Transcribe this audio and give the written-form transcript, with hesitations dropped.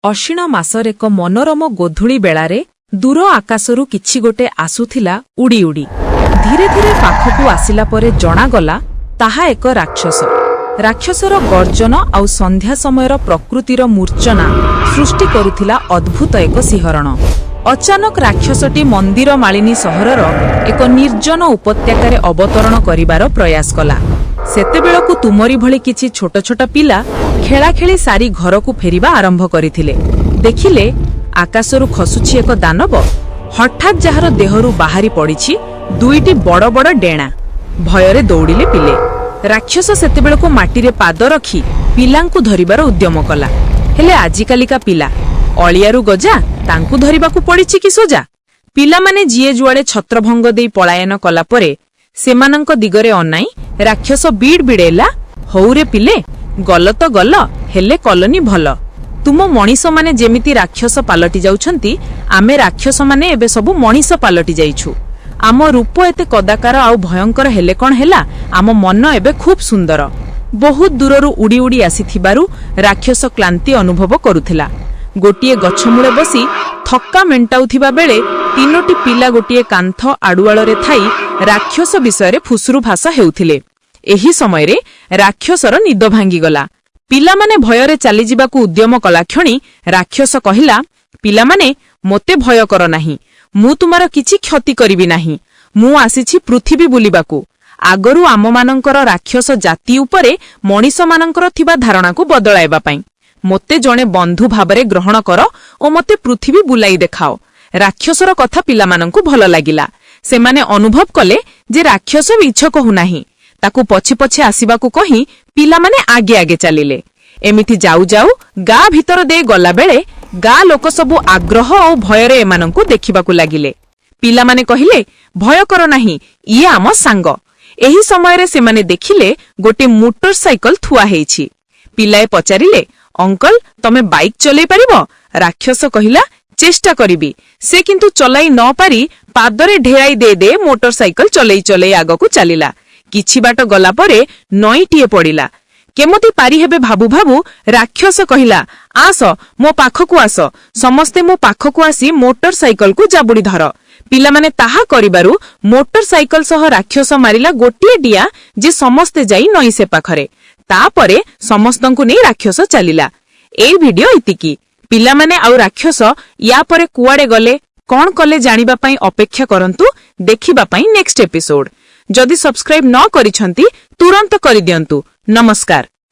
ଅଶ୍ୱିନ ମାସର ଏକ ମନୋରମ ଗୋଧୂଳି ବେଳାରେ ଦୂର ଆକାଶରୁ କିଛି ଗୋଟେ ଆସୁଥିଲା ଉଡ଼ି ଉଡ଼ି। ଧୀରେ ଧୀରେ ପାଖକୁ ଆସିଲା ପରେ ଜଣାଗଲା, ତାହା ଏକ ରାକ୍ଷସ। ରାକ୍ଷସର ଗର୍ଜନ ଆଉ ସନ୍ଧ୍ୟା ସମୟର ପ୍ରକୃତିର ମୂର୍ଚ୍ଛନା ସୃଷ୍ଟି କରୁଥିଲା ଅଦ୍ଭୁତ ଏକ ଶିହରଣ। ଅଚାନକ ରାକ୍ଷସଟି ମନ୍ଦିର ମାଳିନୀ ସହରର ଏକ ନିର୍ଜନ ଉପତ୍ୟକାରେ ଅବତରଣ କରିବାର ପ୍ରୟାସ କଲା। ସେତେବେଳକୁ ତୁମରି ଭଳି କିଛି ଛୋଟ ଛୋଟ ପିଲା ଖେଳାଖେଳି ସାରି ଘରକୁ ଫେରିବା ଆରମ୍ଭ କରିଥିଲେ। ଦେଖିଲେ, ଆକାଶରୁ ଖସୁଛି ଏକ ଦାନବ, ହଠାତ୍ ଯାହାର ଦେହରୁ ବାହାରି ପଡ଼ିଛି ଦୁଇଟି ବଡ଼ ବଡ଼ ଡେଣା। ଭୟରେ ଦୌଡ଼ିଲେ ପିଲେ। ରାକ୍ଷସ ସେତେବେଳକୁ ମାଟିରେ ପାଦ ରଖି ପିଲାଙ୍କୁ ଧରିବାର ଉଦ୍ୟମ କଲା। ହେଲେ ଆଜିକାଲିକା ପିଲା ଅଳିଆରୁ ଗଜା, ତାଙ୍କୁ ଧରିବାକୁ ପଡ଼ିଛି କି ସଜା? ପିଲାମାନେ ଯିଏ ଯୁଆଡ଼େ ଛତ୍ରଭଙ୍ଗ ଦେଇ ପଳାୟନ କଲା ପରେ ସେମାନଙ୍କ ଦିଗରେ ଅନାଇ ରାକ୍ଷସ ବିଡ୍ ବିଡେଇଲା, "ହଉରେ ପିଲେ, ଗଲ ତ ଗଲ, ହେଲେ କଲନି ଭଲ। ତୁମ ମଣିଷମାନେ ଯେମିତି ରାକ୍ଷସ ପାଲଟି ଯାଉଛନ୍ତି, ଆମେ ରାକ୍ଷସମାନେ ଏବେ ସବୁ ମଣିଷ ପାଲଟି ଯାଇଛୁ। ଆମ ରୂପ ଏତେ କଦାକାର ଆଉ ଭୟଙ୍କର ହେଲେ କଣ ହେଲା, ଆମ ମନ ଏବେ ଖୁବ୍ ସୁନ୍ଦର।" ବହୁତ ଦୂରରୁ ଉଡ଼ି ଉଡ଼ି ଆସିଥିବାରୁ ରାକ୍ଷସ କ୍ଳାନ୍ତି ଅନୁଭବ କରୁଥିଲା। ଗୋଟିଏ ଗଛ ମୂଳେ ବସି ଥକ୍କା ମେଣ୍ଟାଉଥିବା ବେଳେ ତିନୋଟି ପିଲା ଗୋଟିଏ କାନ୍ଥ ଆଡୁଆଳରେ ଥାଇ ରାକ୍ଷସ ବିଷୟରେ ଫୁସୁରୁ ଫାସା ହେଉଥିଲେ। ଏହି ସମୟରେ ରାକ୍ଷସର ନିଦ ଭାଙ୍ଗିଗଲା। ପିଲାମାନେ ଭୟରେ ଚାଲିଯିବାକୁ ଉଦ୍ୟମ କଲାକ୍ଷଣି ରାକ୍ଷସ କହିଲା, "ପିଲାମାନେ, ମୋତେ ଭୟ କର ନାହିଁ। ମୁଁ ତୁମର କିଛି କ୍ଷତି କରିବି ନାହିଁ। ମୁଁ ଆସିଛି ପୃଥିବୀ ବୁଲିବାକୁ। ଆଗରୁ ଆମମାନଙ୍କର ରାକ୍ଷସ ଜାତି ଉପରେ ମଣିଷମାନଙ୍କର ଥିବା ଧାରଣାକୁ ବଦଳାଇବା ପାଇଁ। ମୋତେ ଜଣେ ବନ୍ଧୁ ଭାବରେ ଗ୍ରହଣ କର ଓ ମୋତେ ପୃଥିବୀ ବୁଲାଇ ଦେଖାଅ।" ରାକ୍ଷସର କଥା ପିଲାମାନଙ୍କୁ ଭଲ ଲାଗିଲା। ସେମାନେ ଅନୁଭବ କଲେ ଯେ ରାକ୍ଷସ ମିଛ କହୁନାହିଁ। ତାକୁ ପଛେ ପଛେ ଆସିବାକୁ କହି ପିଲାମାନେ ଆଗେ ଆଗେ ଚାଲିଲେ। ଏମିତି ଯାଉ ଯାଉ ଗାଁ ଭିତର ଦେଇ ଗଲାବେଳେ ଗାଁ ଲୋକ ସବୁ ଆଗ୍ରହ ଓ ଭୟରେ ଏମାନଙ୍କୁ ଦେଖିବାକୁ ଲାଗିଲେ। ପିଲାମାନେ କହିଲେ, "ଭୟ କର ନାହିଁ, ଇଏ ଆମ ସାଙ୍ଗ।" ଏହି ସମୟରେ ସେମାନେ ଦେଖିଲେ ଗୋଟେ ମୋଟର ସାଇକେଲ ଥୁଆ ହେଇଛି। ପିଲାଏ ପଚାରିଲେ, "ଅଙ୍କଲ, ତମେ ବାଇକ୍ ଚଲେଇ ପାରିବ?" ରାକ୍ଷସ କହିଲା, "ଚେଷ୍ଟା କରିବି।" ସେ କିନ୍ତୁ ଚଲାଇ ନ ପାରି ପାଦରେ ଢେରାଇ ଦେ ଦେ ମୋଟର ସାଇକେଲ ଚଲେଇ ଚଲେଇ ଆଗକୁ ଚାଲିଲା। କିଛି ବାଟ ଗଲା ପରେ ନଈଟିଏ ପଡ଼ିଲା। କେମିତି ପାରିହେବେ ଭାବୁ ଭାବୁ ରାକ୍ଷସ କହିଲା, "ଆସ, ମୋ ପାଖକୁ ଆସ। ସମସ୍ତେ ମୋ ପାଖକୁ ଆସି ମୋଟର ସାଇକେଲକୁ ଜାବୁଡ଼ି ଧର।" ପିଲାମାନେ ତାହା କରିବାରୁ ମୋଟର ସାଇକେଲ ସହ ରାକ୍ଷସ ମାରିଲା ଗୋଟିଏ ଡିଆ ଯେ ସମସ୍ତେ ଯାଇ ନଈ ସେ ପାଖରେ। ତାପରେ ସମସ୍ତଙ୍କୁ ନେଇ ରାକ୍ଷସ ଚାଲିଲା। ଏଇ ଭିଡିଓ ଏତିକି। ପିଲାମାନେ ଆଉ ରାକ୍ଷସ ୟା ପରେ କୁଆଡ଼େ ଗଲେ, କଣ କଲେ, ଜାଣିବା ପାଇଁ ଅପେକ୍ଷା କରନ୍ତୁ ଦେଖିବା ପାଇଁ ନେକ୍ସଟ ଏପିସୋଡ। ଯଦି ସବସ୍କ୍ରାଇବ ନ କରିଛନ୍ତି, ତୁରନ୍ତ କରିଦିଅନ୍ତୁ। ନମସ୍କାର।